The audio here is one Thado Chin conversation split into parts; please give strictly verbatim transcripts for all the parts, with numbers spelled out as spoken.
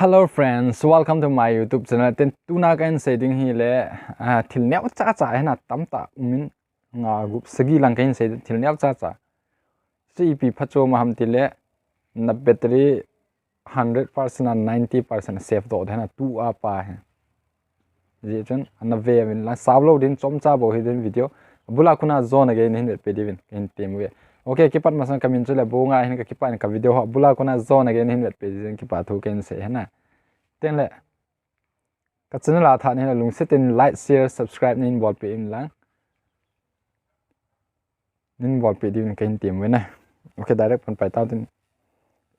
Hello friends, welcome to my YouTube channel. Tin tuna kahin sei ding hi le, ah, thil neo cha cha hina tamtah umin, nga gup sagi lang kahin sei ding thil neo cha cha. Chu ipi phacho ma ham ti le, na battery hundred percent a ninety percent save doh dena tu a pa hi. Ji chun ana ve min la sao lo din chomcha bou hi din video. Bula kuna zona ge hin vet pe divin kahin tem ve. Okay, kipat masang kamin chu le bu nga hin ka kipan ka video ho. Bula kuna zona ge hin vet pe din kipa thu kahin sei hena. Tin le ka channel a tha ni la lungset in like, share, subscribe nin bol pe in lang. Nin bol pe divin kahin tem ve na. Okay, direct pan pai tau tin.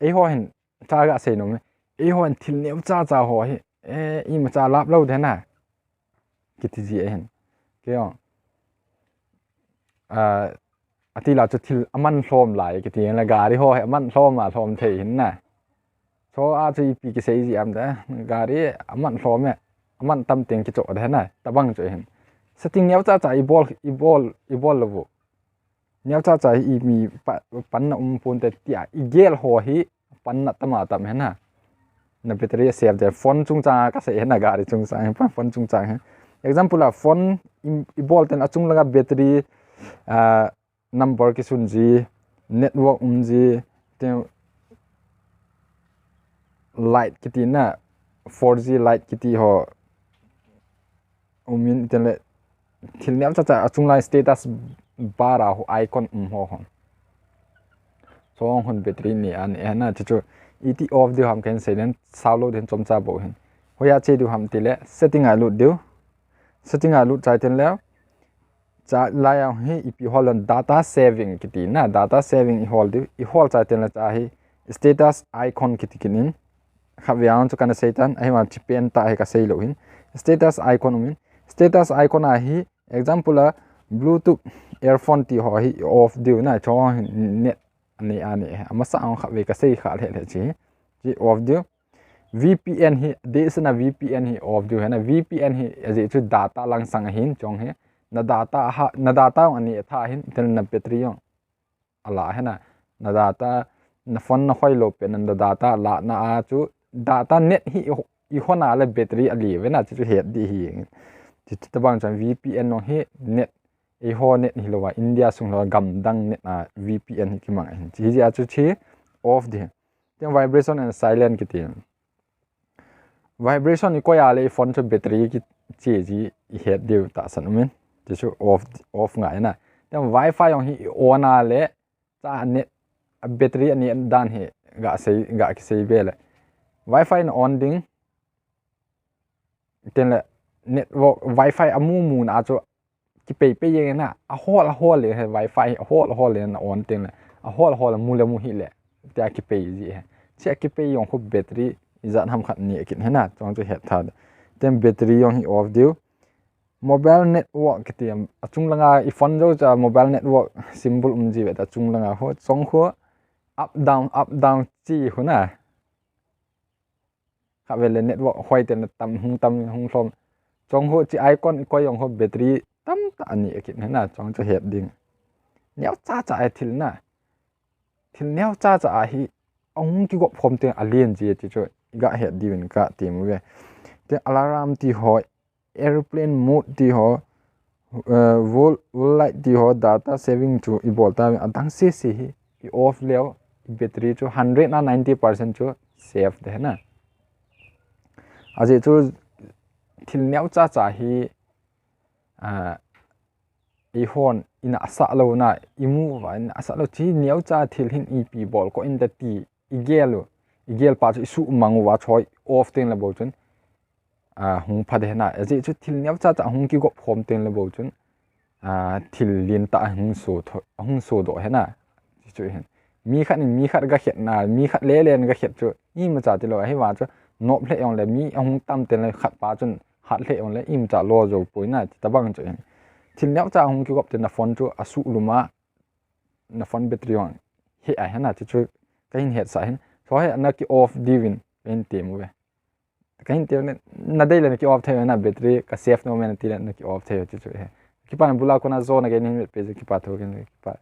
Ei ho hin cha ga sei nom e. Ei ho hin thil neo cha cha ho hi. Eh, ima cha lap lo dena. Kiti ji ahin. Kei ong. Ah, ati la chu thil aman hlom lai kiti la gari ho hi aman hlom a hlom thei hin na. Chu a chu ipi kisei ji am da. Gari aman hlom e. Aman tam teng kicho dena. Tabang chu hin. Setting neo cha cha i bol, i bol, i bol lo bu. Neo cha cha hi i mi pa, panna um pon te tia i gel ho hi panna tama tam hena. Na battery save de phone chungchang ka sei hena gari chungchang hi phone chungchang hi. Example a phone i, i bol ten a chung langa battery, ah, number kisun ji, network um ji, te light kiti na, four G light kiti ho, umin tin le thil neo cha cha a chung lai status bar a ho icon um ho hon. Chong hon battery ni an e na chu chu iti off diu ham kahin sei den sao lo den chomcha bou hin. Hoiya che diu ham ti le setting a lut diu. Setting a lut chai tin le cha lai a hi ipi hol dan data saving kiti na data saving i hol diu. I hol chai tin le cha hi status icon kiti kinin. Khatvei ang chu kana sei tan, ahi vang chi pen tah hi ka sei lo hin. Status icon umin. Status icon a hi, example a, Bluetooth earphone ti ho hi off diu na, chu hi net ani ani. Amasa ang khatvei ka sei kha le le chi. Chi off diu. V P N hi, de sana V P N hi off diu hena. V P N hi, aji chu data lang sang hin, chong hi. Na data ha, na data ang ani tha hin, tel na battery ang. Ala hena, na data, na phone na hoi lo pe na data la na a chu data net hi i ho-, i hona le battery a li ve na chu chu het di hi. Chu chu tabang chan V P N nong hi net, i ho net hi lo va India sung lo gam dang net a V P N hi kimang hin. Chi hi a chu chi off di. Tiang vibration and silent kiti. Vibration i koi a le i phone chu battery kiche ji i het diu tahsan umin. Chu chu off, off ngai na. Tiang Wi-Fi jong hi i on a le cha net a battery ani dan hi ga sei, ga kisei be le. Wi-Fi na on ding. Tin le network Wi-Fi a mu mu na chu kipei pei jeng na, a hol a hol le he Wi-Fi a hol a hol le na on tin le, a hol a hol mu le mu hi le, tia kipei ji he. Chia kipei jong khu battery i jat ham khat ni kit he na, chong chu het tha. Tin battery jong hi off diu. Mobile network kiti a chung langa i phone jo cha mobile network symbol um ji ve ta chung langa ho, chong khu up down, up down chi khu na. Kha ve le network hoi te na tam hung tam hung hlom. Chong ho chi icon koi jong ho battery tam ta ani a kit na chong chu het ding. Neo cha cha a thil na. Thil neo cha cha a hi a hung kigop khom te a lien ji ti chu i ga het diu in ka ti mu ve. Te alarm ti ho, airplane mode ti ho, eh, wall, wall light ti ho, data saving chu i bol ta, a dang se se hi i off leo, i battery chu hundred na ninety percent chu save de na. Aji chu thil neo cha cha hi, ah, i hon ina asa lo na, i mu va ina asa lo chi neo cha thil hin ipi bol ko in ta ti i gel u, i gel pa chu i su mang u va choi off teng le bo chun. A, hung pha de na, aji chu thil neo cha cha hung kigop khom teng le bo chun, a, thil lien ta hung so tho, hung so do he na, chu chu hin. Mi khat in mi khat ga khet na, mi khat le le ga khet chu, ima cha ti lo, ahi va chu, nop le jong le, mi ahung tam teng le khat pa chun, hat le jong le, ima cha lo jo poi na, ti tabang chu hin. Thil neo cha hung kigop teng na phone chu, a su luma, na phone battery jong, he a he na, chu chu, ka hin het sa hin. Chu he na ki off diu in, ka hin ti mu ve. Ka hin ti na, na dei le na ki off thei na battery, ka save nom e na ti le na ki off thei chu chu he. Kipa na bula ko na jo na ke ni pe chu kipa tho ke ni kipa.